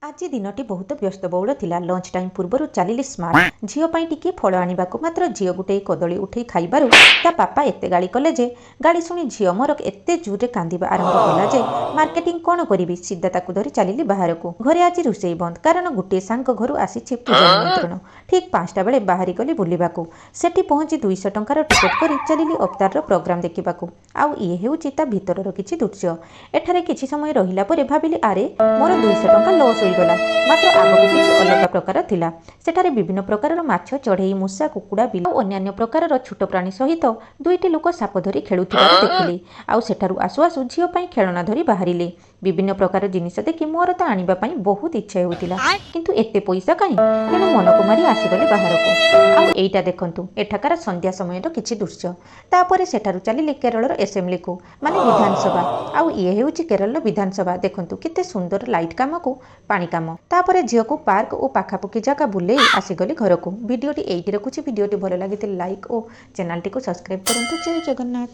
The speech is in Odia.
ଆଜି ଦିନଟି ବହୁତ ବ୍ୟସ୍ତବହୁଳ ଥିଲା। ଲଞ୍ଚ ଟାଇମ୍ ପୂର୍ବରୁ ଚାଲିଲି ସ୍ମାର୍ଟ ଝିଅ ପାଇଁ ଟିକିଏ ଫଳ ଆଣିବାକୁ। ମାତ୍ର ଝିଅ ଗୋଟିଏ କଦଳୀ ଉଠେଇ ଖାଇବାରୁ ତା ପାପା ଏତେ ଗାଳି କଲେ ଯେ, ଗାଳି ଶୁଣି ଝିଅ ମୋର ଏତେ ଜୋରରେ କାନ୍ଦିବା ଆରମ୍ଭ କଲା ଯେ, ମାର୍କେଟିଂ କ'ଣ କରିବି, ସିଧା ତାକୁ ଧରି ଚାଲିଲି ବାହାରକୁ। ଘରେ ଆଜି ରୋଷେଇ ବନ୍ଦ, କାରଣ ଗୋଟିଏ ସାଙ୍ଗ ଘରୁ ଆସିଛି ପୂଜା ନିମନ୍ତ୍ରଣ। ଠିକ୍ 5ଟା ବେଳେ ବାହାରି ଗଲି ବୁଲିବାକୁ। ସେଠି ପହଞ୍ଚି 200 ଟଙ୍କାର ଟିକେଟ୍ କରି ଚାଲିଲି ଅବତାରର ପ୍ରୋଗ୍ରାମ ଦେଖିବାକୁ। ଆଉ ଇଏ ହେଉଛି ତା ଭିତରର କିଛି ଦୃଶ୍ୟ। ଏଠାରେ କିଛି ସମୟ ରହିଲା ପରେ ଭାବିଲି, ଆରେ ମୋର 200 ଟଙ୍କା ଲସ୍ ହୋଇଗଲା। ମାତ୍ର ଆଗକୁ କିଛି ଅଲଗା ପ୍ରକାର ଥିଲା। ସେଠାରେ ବିଭିନ୍ନ ପ୍ରକାରର ମାଛ, ଚଢ଼େଇ, ମୂଷା, କୁକୁଡ଼ା, ବିଲେଇ ଓ ଅନ୍ୟାନ୍ୟ ପ୍ରକାରର ଛୋଟ ପ୍ରାଣୀ ସହିତ ଦୁଇଟି ଲୋକ ସାପ ଧରି ଖେଳୁଥିବାର ଦେଖିଲି। ଆଉ ସେଠାରୁ ଆସୁ ଆସୁ ଝିଅ ପାଇଁ ଖେଳଣା ଧରି ବାହାରିଲି। ବିଭିନ୍ନ ପ୍ରକାର ଜିନିଷ ଦେଖି ମୋର ତ ଆଣିବା ପାଇଁ ବହୁତ ଇଚ୍ଛା ହେଉଥିଲା, କିନ୍ତୁ ଏତେ ପଇସା କାହିଁ? ତେଣୁ ମନକୁ ମାରି ଆସିଗଲି ବାହାରକୁ। ଆଉ ଏଇଟା ଦେଖନ୍ତୁ ଏଠାକାର ସନ୍ଧ୍ୟା ସମୟର କିଛି ଦୃଶ୍ୟ। ତାପରେ ସେଠାରୁ ଚାଲିଲି କେରଳର ଆସେମ୍ବଲିକୁ, ମାନେ ବିଧାନସଭା। ଆଉ ଇଏ ହେଉଛି କେରଳର ବିଧାନସଭା। ଦେଖନ୍ତୁ କେତେ ସୁନ୍ଦର ଲାଇଟ୍ କାମକୁ ପାଣି କାମ। ତାପରେ ଝିଅକୁ ପାର୍କ ଓ ପାଖାପାଖି ଜାଗା ବୁଲେଇ ଆସିଗଲି ଘରକୁ। ଭିଡ଼ିଓଟି ଏଇଠି ରଖୁଛି। ଭିଡ଼ିଓଟି ଭଲ ଲାଗିଥିଲେ ଲାଇକ୍ ଓ ଚ୍ୟାନେଲଟିକୁ ସବସ୍କ୍ରାଇବ୍ କରନ୍ତୁ। ଜୟ ଜଗନ୍ନାଥ।